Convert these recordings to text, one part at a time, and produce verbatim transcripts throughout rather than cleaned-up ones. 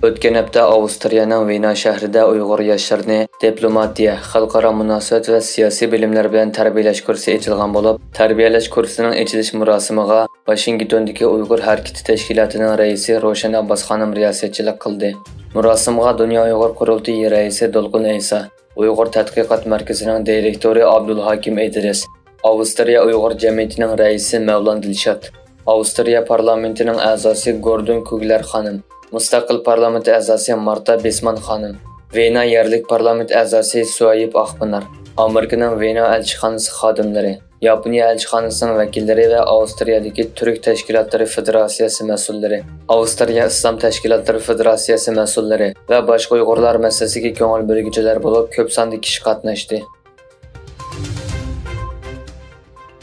ئۆتكەن ھەپتە ئاۋسترىيەنىڭ ۋېنا شەھىرىدە ئۇيغۇر ياشلىرىنى دىپلوماتىيە، خەلقئارا مۇناسىۋەت ۋە سىياسىي بىلىملەر بىلەن تەربىيەلەش كۇرسى ئېچىلغان بولۇپ، تەربىيەلەش كۇرسىنىڭ ئېچىلىش مۇراسىمىغا ۋاشىنگتوندىكى ئۇيغۇر ھەرىكىتى تەشكىلاتىنىڭ رەئىسى روشەن ئابباس خانىم رىياسەتچىلىك قىلدى. مۇراسىمغا دۇنيا ئۇيغۇر قۇرۇلتىيى رەئىسى دولقۇن ئەيسا، ئۇيغۇر تەتقىقات مەركىزىنىڭ دىرېكتورى ئابدۇلھاكىم ئىدرىس، ئاۋسترىيە ئۇيغۇر جەمئىيىتىنىڭ رەئىسى مەۋلان دىلشات، ئاۋسترىيە پارلامېنتىنىڭ ئەزاسى گوردون كۇگلەر خانىم، مۇستەقىل پارلامېنت ئەزاسى مارتا بېسمان خانىم، ۋېنا يەرلىك پارلامېنت ئەزاسى سۇھەيب ئاقپىنار، ئامېرىكىنىڭ ۋېنا ئەلچىخانىسى خادىملىرى، ياپونىيە ئەلچىخانىسىنىڭ ۋەكىللىرى ۋە ئاۋسترىيەدىكى تۈرك تەشكىلاتلىرى فېدېراتسىيەسى مەسئۇللىرى، ئاۋسترىيە ئىسلام تەشكىلاتلىرى فېدېراتسىيەسى مەسئۇللىرى ۋە باشقا ئۇيغۇرلار مەسىلىسىگە كۆڭۈل بۆلگۈچىلەر بولۇپ كۆپ ساندا كىشى قاتناشتى.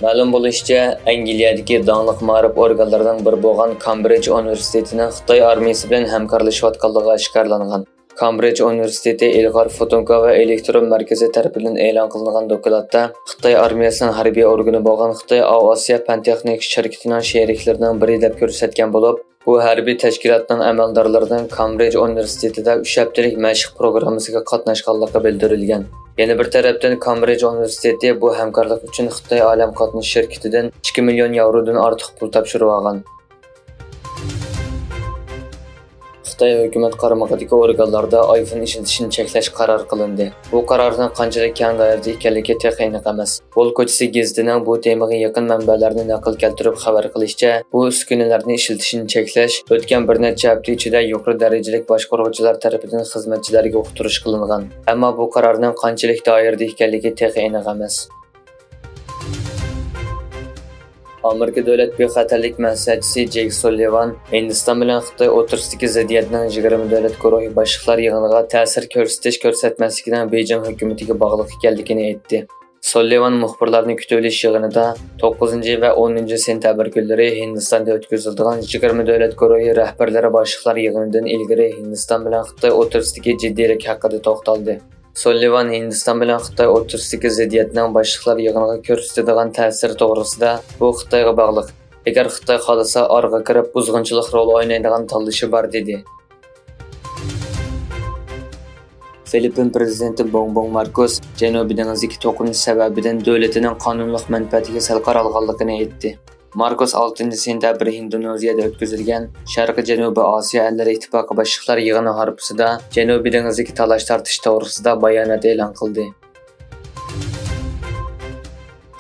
مەلۇم بولۇشىچە، ئەنگلىيەدىكى داڭلىق مائارىپ ئورگانلىرىنىڭ بىرى بولغان كامبرىج ئۇنىۋېرسىتېتىنىڭ خىتاي ئارمىيىسى بىلەن ھەمكارلىشىۋاتقانلىقى ئاشكارىلانغان. كامبرىج ئۇنىۋېرسىتېتى ئىلغار فوتونكا ۋە ئېلېكترون مەركىزى تەرىپىدىن ئېلان قىلىنغان دوكلاتتا خىتاي ئارمىيەسىنىڭ ھەربىي ئورگىنى بولغان خىتاي ئاۋىئاتسىيە پەن تېخنىكا شىركىتىنىڭ شېرىكلىرىنىڭ بىرى دەپ كۆرسەتكەن بولۇپ، بۇ ھەربىي تەشكىلاتنىڭ ئەمەلدارلىرىنىڭ كامبرىج ئۇنىۋېرسىتېتىدا ئۈچ ھەپتىلىك مەشىق پروگراممىسىغا قاتناشقانلىقى بىلدۈرۈلگەن. يەنە بىر تەرەپتىن، كامبرىج ئۇنىۋېرسىتېتى بۇ ھەمكارلىق ئۈچۈن خىتاي ئالەم قاتنىشى شىركىتىدىن ئىككى مىليون ياۋرودىن ئارتۇق پۇل تاپشۇرۇۋالغان. خىتاي ھۆكۈمەت قارمىقىدىكى ئورگانلاردا ئايفون ئىشلىتىشنى چەكلەش قارار قىلىندى. بۇ قارارنىڭ قانچىلىك كەڭ دائىرىدە ئىكەنلىكى تېخى ئېنىق ئەمەس. ۋول كوچىسى گېزىتىنىڭ بۇ تېمىغا يېقىن مەنبەلەرنى نەقىل كەلتۈرۈپ خەۋەر قىلىشىچە، بۇ ئۈسكۈنىلەرنى ئىشلىتىشنى چەكلەش ئۆتكەن بىر نەچچە ھەپتە ئىچىدە يۇقىرى دەرىجىلىك باشقۇرغۇچىلار تەرىپىدىن خىزمەتچىلەرگە ئۇقتۇرۇش قىلىنغان. ئەمما بۇ قارارنىڭ قانچىلىك دائىرىدە ئىكەنلىكى تېخى ئېنىق ئەمەس. ئامېرىكا دۆلەت بىخەتەرلىك مەسلىھەتچىسى جېك سۇللىۋان ھىندىستان بىلەن خىتاي ئوتتۇرىسىدىكى زىددىيەتنىڭ يىگىرمە دۆلەت گۇرۇھى باشلىقلار يىغىنىغا تەسىر كۆرسىتىش كۆرسەتمەسلىكىنىڭ بېيجىڭ ھۆكۈمىتىگە باغلىق ئىكەنلىكىنى ئېيتتى. سۇللىۋان مۇخبىرلارنى كۈتۈۋېلىش يىغىنىدا توققۇزىنچى ۋە ئونىنچى سېنتەبىر كۈنلىرى ھىندىستاندا ئۆتكۈزۈلىدىغان يىگىرمە دۆلەت گۇرۇھى رەھبەرلىرى باشلىقلار يىغىنىدىن ئىلگىرى ھىندىستان بىلەن خىتاي ئوتتۇرىسىدىكى جىددىيلىك ھەققىدە توختالدى. سۇللىۋان ھىندىستان بىلەن خىتاي ئوتتۇرىسىدىكى زىددىيەتنىڭ باشلىقلار يىغىنىغا كۆرسىتىدىغان تەسىرى توغرىسىدا، بۇ خىتايغا باغلىق. ئەگەر خىتاي خالىسا، ئارىغا كىرىپ بۇزغۇنچىلىق رولى ئوينايدىغان تاللىشى بار، دېدى. فىلىپپىن پىرېزىدېنتى بوڭبوڭ ماركوس جەنۇبىي دېڭىزدىكى توقۇنۇش سەۋەبىدىن دۆلىتىنىڭ قانۇنلۇق مەنپەئەتىگە سەل قارالغانلىقىنى ئېيتتى. ماركوس ئالتىنچى سېنتەبىر ھىندونېزىيەدە ئۆتكۈزۈلگەن شەرقىي جەنۇبىي ئاسىيا ئەللىرى ئىتتىپاقى باشلىقلار يىغىنى ھارپىسىدا جەنۇبىي دېڭىزدىكى تالاش تارتىش توغرىسىدا بايانات ئېلان قىلدى.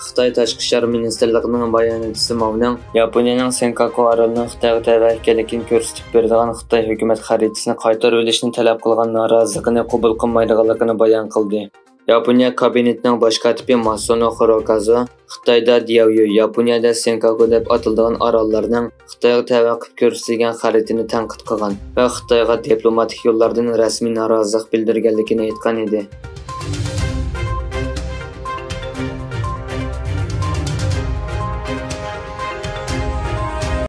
خىتاي تاشقى ئىشلار مىنىستىرلىقىنىڭ باياناتچىسى ماۋنىڭ ياپونىيەنىڭ سېنكاكۇ ئارىلىنىڭ خىتايغا تەۋە ئىكەنلىكىنى كۆرسىتىپ بېرىدىغان خىتاي ھۆكۈمەت خەرىتىسىنى قايتۇرۇۋېلىشنى تەلەپ قىلغان نارازىلىقىنى قوبۇل قىلمايدىغانلىقىنى بايان قىلدى. ياپونىيە كابىنېتىنىڭ باش كاتىپى ماسۇنو خىروكازۇ خىتايدا دياۋيۈ، ياپونىيەدە سېنكاكۇ دەپ ئاتىلىدىغان ئاراللارنىڭ خىتايغا تەۋە قىلىپ كۆرسىتىلگەن خەرىتىنى تەنقىد قىلغان ۋە خىتايغا دىپلوماتىك يوللاردىن رەسمىي نارازىلىق بىلدۈرگەنلىكىنى ئېيتقان ئىدى.